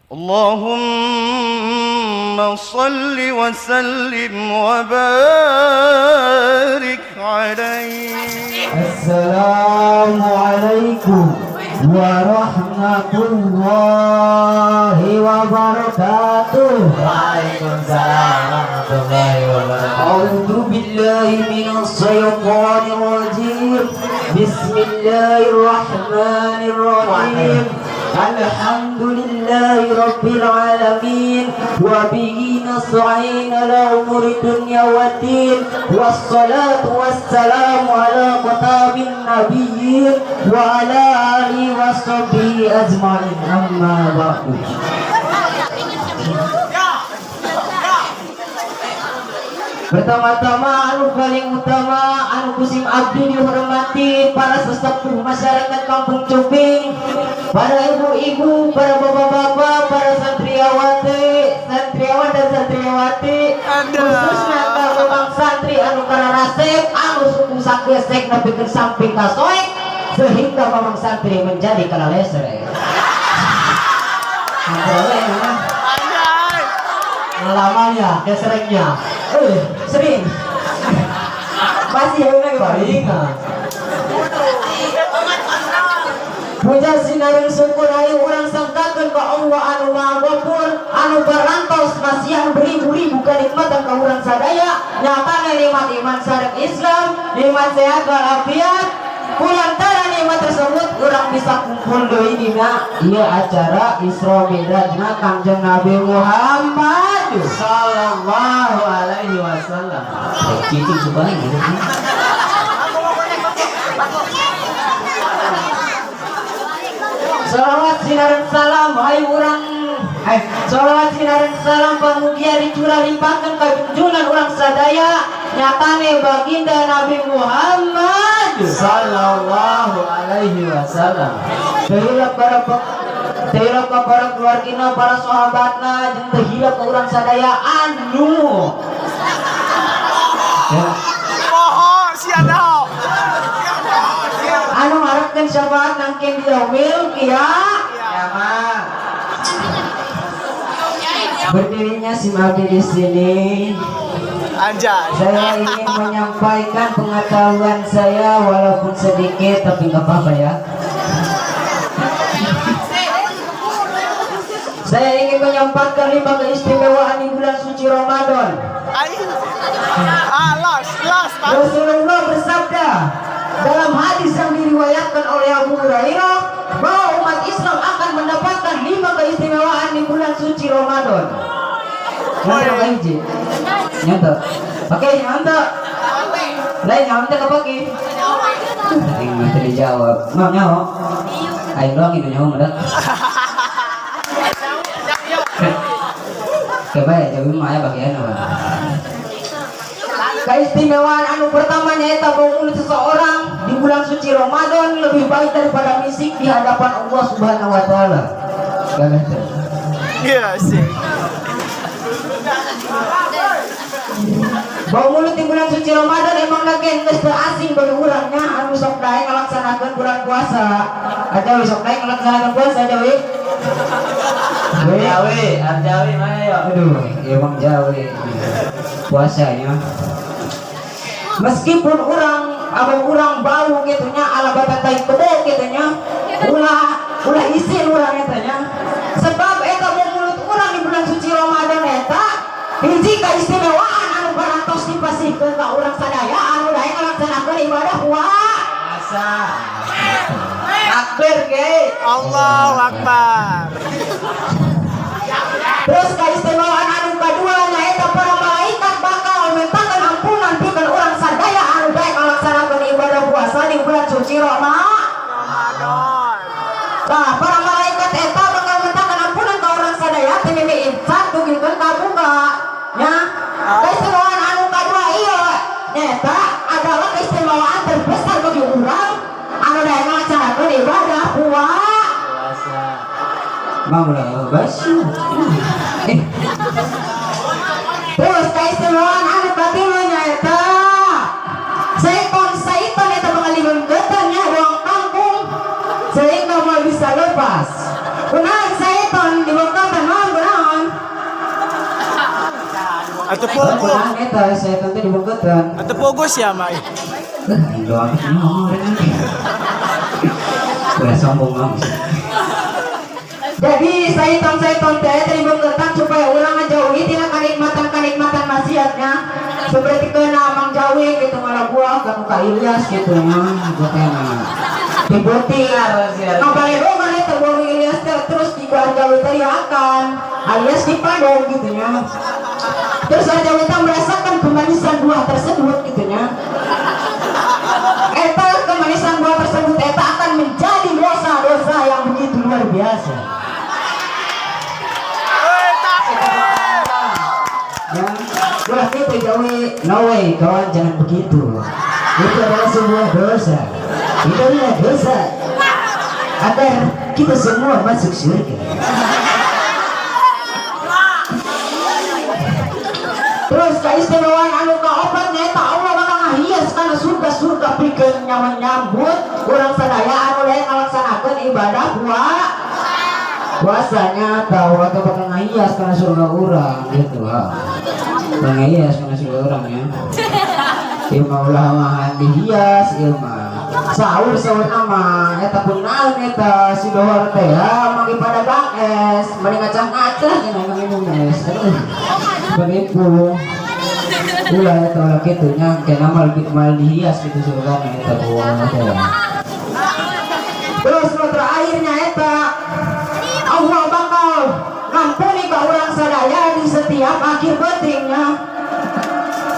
اللهم صل وسلم وبارك عليه. Assalamualaikum warahmatullahi wabarakatuh. Waalaikumsalam warahmatullahi wabarakatuh. أعوذ بالله من الشيطان الرجيم. بسم الله الرحمن الرحيم. الحمد لله رب العالمين، وبه نستعين على أمور الدنيا والدين، والصلاة والسلام على خاتم النبيين وعلى آله وصحبه أجمعين. أما بعد. Pertama-tama, anu paling utama, anu ku sim abdi dihormati para sesepuh masyarakat Kampung Cuping, para ibu-ibu, para bapak-bapak, para santriawati, santriawan dan santriawati, khususnya kalau bang santri anu kararasep, anu suku sagesek nepikeun samping kasoek sehingga mamang santri menjadi kalalesrek. Ngobrolnya mah. Pengalamannya, keseringnya. Eh, sering. Masih ya lagi, Pak. Ingat. Puja sinareng syukur ayo urang sangkakeun ka Allah anu Maha Ghafur, anu parantos masihan beribu-ribu kenikmatan ka urang sadaya, nyatana nikmat iman sareng Islam, nikmat sehat walafiat. Kulantaran nikmat tersebut urang bisa kumpul deui dina ieu acara Isra Mi'rajna Kangjeng Nabi Muhammad Sallallahu alaihi wasallam. Cicing supaya gitu. Salawat sinareng salam hayu urang, eh, salawat sinareng salam pamugia dicurah limpahkeun ka junjungan urang sadaya, nyatane baginda Nabi Muhammad Sallallahu alaihi wasallam. Teu hilap teu hilap ka para keluargina, para sahabatna, jeung teu hilap ka urang sadaya anu ya, anu ngarepkeun syafaat nangkin di yaumil kiamat. Berdirinya si Abdi di sini, Anjay. saya ingin menyampaikan pengetahuan saya walaupun sedikit, tapi nggak apa-apa ya. Saya ingin menyampaikan lima keistimewaan di bulan suci Ramadan. Ay. Ah, los, los, Pak. Rasulullah bersabda dalam hadis yang diriwayatkan oleh Abu Hurairah bahwa umat Islam akan mendapatkan lima keistimewaan di bulan suci Ramadan. Nyata apa hiji? Nyata. Oke, nyata. Lain nyata ke pagi. Aing mah teu dijawab. Mau nyaho? Aing doang itu nyaho mah. Coba ya, jawab mah aya bagian apa? Keistimewaan anu pertama nyaeta bau mulut seseorang di bulan suci Ramadan lebih baik daripada misik di hadapan Allah Subhanahu wa taala. Gagah teu? Iya sih. Bau mulut di bulan suci Ramadan emang lagi geus teu asing bagi urang nya anu sok daek ngalaksanakeun bulan puasa. Aja we sok daek ngalaksanakeun puasa aja we. We. Jawi, Arjawi mana yo? Aduh, emang jawe puasanya. Meskipun orang abang urang bau gitu nya, ala batang tai kebo gitu nya, ulah ulah isin urang eta nya. Sebab eta bau mulut urang di bulan suci Ramadan eta hiji keistimewaan anu parantos dipasihkeun ka urang sadaya anu daek ngalaksanakeun ibadah puasa. Puasa. Takbir ge. Allahu Akbar. Terus keistimewaan anu kadua nyaeta para malaikat bakal mintakan ampunan pikeun urang sadaya anu daek ngalaksanakeun ibadah puasa di bulan suci Ramadan. Ramadan. Nah, para malaikat eta bakal mintakan ampunan ka urang sadaya teh mimi imsak dugikeun ka buka. Nya, keistimewaan anu kadua ieu nyaeta adalah keistimewaan terbesar bagi urang anu daek ngalaksanakeun ibadah puasa. Puasa. Mau lah, basuh. Eh. Terus keistimewaan anu katilu nyaeta seton saiton eta bakal digeunggetan nya doang kangkung sehingga moal bisa lepas. Kunaon saiton dibongkaran Atuh pogo. Kunaon eta setan teh dibeungkeutan? Atuh pogo sia mah. Aing doang ngomong udah sombong banget. Jadi saiton-saiton teh dibeungkeutan supaya urang ngajauhi tina kanikmatan-kanikmatan maksiatnya. Seperti kena Mang Jawi gitu, malah buah kan ka Ilyas gitu mah teh dibuti ngabaledogan eta buah Ilyas teh, terus di Arjawi teh diakan alias dipadong gitu nya. Terus Arjawi teh merasakan kemanisan buah tersebut gitu nya. Eta kemanisan buah tersebut eta akan menjadi dosa-dosa yang begitu luar biasa. Oi, takbir. Ya, ulah gitu Jawi, no way kawan, jangan begitu. Itu adalah sebuah dosa. Itu adalah dosa agar kita semua masuk surga. Terus keistimewaan anu kaopat nyaeta Allah bakal ngahias kana surga-surga pikeun nyaman nyambut urang sadaya anu lain ngalaksanakeun ibadah puasanya, tahu atau bakal ngahias kana surga urang gitu ha. Bakal ngahias kana surga urang ya. Ieu mah ulah mah dihias ieu mah. Sahur sahur nama eta pun naon eta si dohor teh ya manggi pada bang es mending ngacah-ngacah cenah minum es. Aduh. Begitu. Ulah eta ulah kitu nya, kena mal mal dihias gitu surgana eta buah teh. Terus nu terakhirnya eta Allah bakal ngampuni ka urang sadaya di setiap akhir pentingnya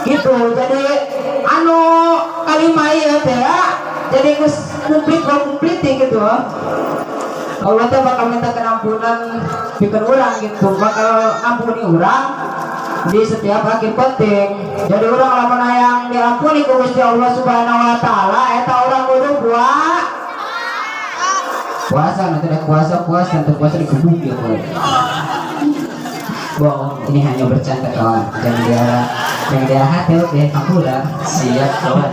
gitu. Jadi anu kalima ieu teh ya, jadi geus komplit komplit gitu. Allah teh bakal minta kenampunan pikeun urang gitu, bakal ngampuni urang di setiap akhir penting. Jadi urang lamun hayang diampuni ku Gusti Allah Subhanahu wa taala, eta urang kudu puasa. Nanti ada puasa puasa, nanti puasa digebuk ya boy. Bohong, ini hanya bercanda kawan, jangan dia hati. Oke, ampura. Siap kawan.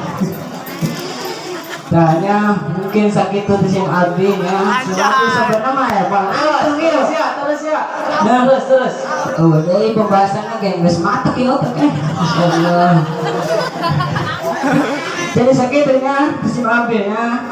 Tanya mungkin sakit tuh si abdi nya. Selaku sebenarnya ya bang. Terus ya, terus ya. Nah. Terus, terus. Oh, jadi pembahasannya kayak geus matek ya otak eh. Insyaallah. Jadi sakitunya si abdi nya.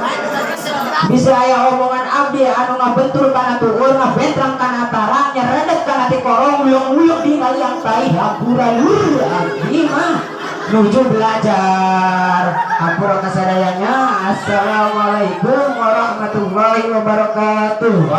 Bisa aya omongan abdi anu ngabentur kana tuur, ngabentrang kana tarang, nyeredet kana tikorong, ulung-ulung di kaliang tai, hampura lur abdi mah nuju belajar. Hampura kasadayanya. Assalamualaikum warahmatullahi wabarakatuh.